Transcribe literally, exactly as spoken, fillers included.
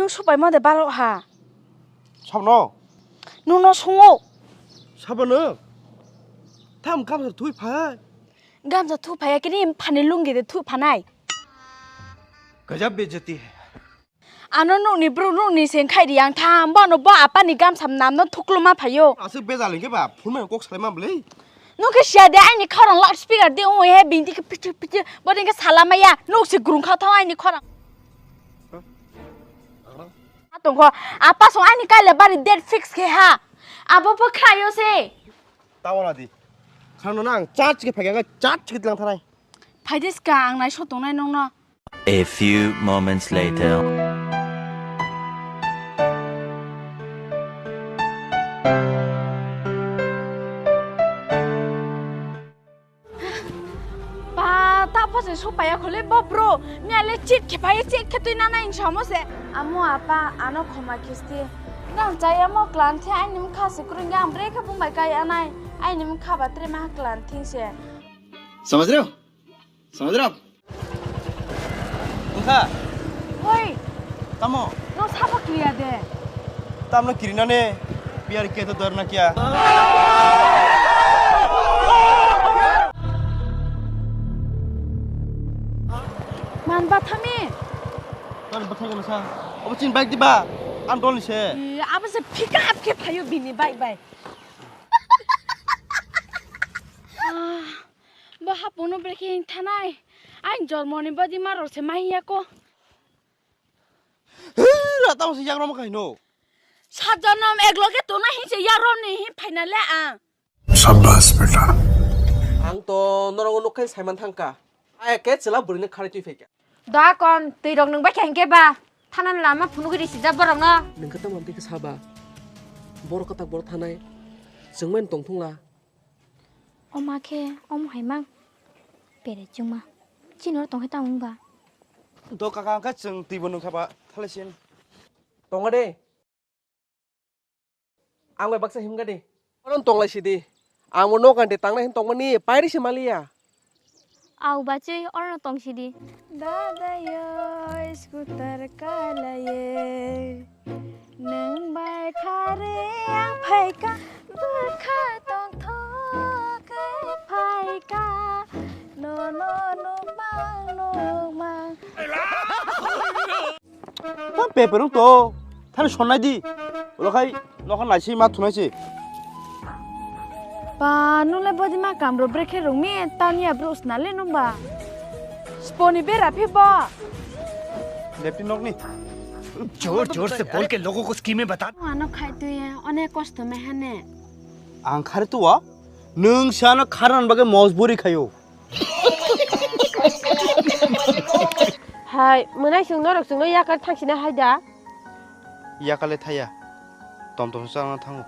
Supai ma de balok ha. Sabno? Nuno sungo. Sabano? Tham gamsa thui phai. Gamsa thu phai kini phani lungi de thu phanai. Gajab bejati hai. Ano nukni bru nukni seng khai ri ang tham bono bo apani gamsa namno thukluma phaio. Aswk bejal hingke ba phunmani kok salai ma bwlai. Nokhe siya de aini khorang loudspeaker de oi he bini dikhe pichir pichir bo dikhe salamaya nuk se grung kha thang aini khorang. Atongkho apa song aini kaila bari date fix khe ha. Abo bo khayo se. Tawala di. Khano na ang charge khe phai charge khe tlang thanai. Phai de ska ang nai so tongnai nongno. A few moments later. Ba, ta pho se supaya khole bo bro. Miya le cheat khe phai, cheat khe twi nana in samo se. Amo apa, ano khoma khisti. Nang chaya mo klan the aini mkha se kurung ang bre khe bumbai kai anai. Aini mkha ba tre ma klan thing se. समझ रहे हो? समझ रहे हो आप? Wngkha? Hoi. Tamo? No sabo kiriya de. Tamno kirinane? Biyar kiya to dor na kiya? Man bathami. Tan bathang kana sa? Abo chin bike di ba? An dol ni se. Abo se pick up khe phayo bini bike bai. Ah. Bo hapungno brekhe thanai. Ain jormoni badi ma rose mai yako. Hei, ra tamo se yagroma kaino. Sat jonom ek loge tona hinse yaroni hin phaina le ang. Sabbas beta. Ang to norok nukhe saiman thangka. Aya ke chela burine khare twi phaika. Da kon twi rok nung bai khe hingke ba. Thanan lama phunugwi risi ja borok no. Nungkhe tamo twi khe saba. Borok kwtak borok thanai. Chwngmani tongthung la. Oma khe omo hai mang. Pere chuma. Chini oro tongkhe tamo wngba. Do kaka hwnkhe chwng twibo nungkha ba thalaisin. Tongo de. Ang bai baksa himkha de. Oro tonglai sidi. Ang bo nok ani tangnai hin tongmani pairi se maliya. Au bachwi oro tong sidi. Dada yo scooter kalaye. Nwng bai khare ang phaika, bwkha tongthok khe phaika, nono nukmang nukmang. Tamo paper wng to, thani sonnai di, ulo khai nokha naisi ma thunai se. Ba, nung le bodi ma kam ro brekhe rung mi, tania bro sna le nung ba. Sponi bera phi bo. Lepti nokni. जोर जोर से बोल के लोगों को स्कीमें बता। Ano khai twi, onek kosto me hane. Ang khari tuwa, nung sa ano kharan bagwi mojburi khayo. Hai, mwnai chwng norok chwngno yakar thangsina hai da? Yakale thaya, tom tom chana thango.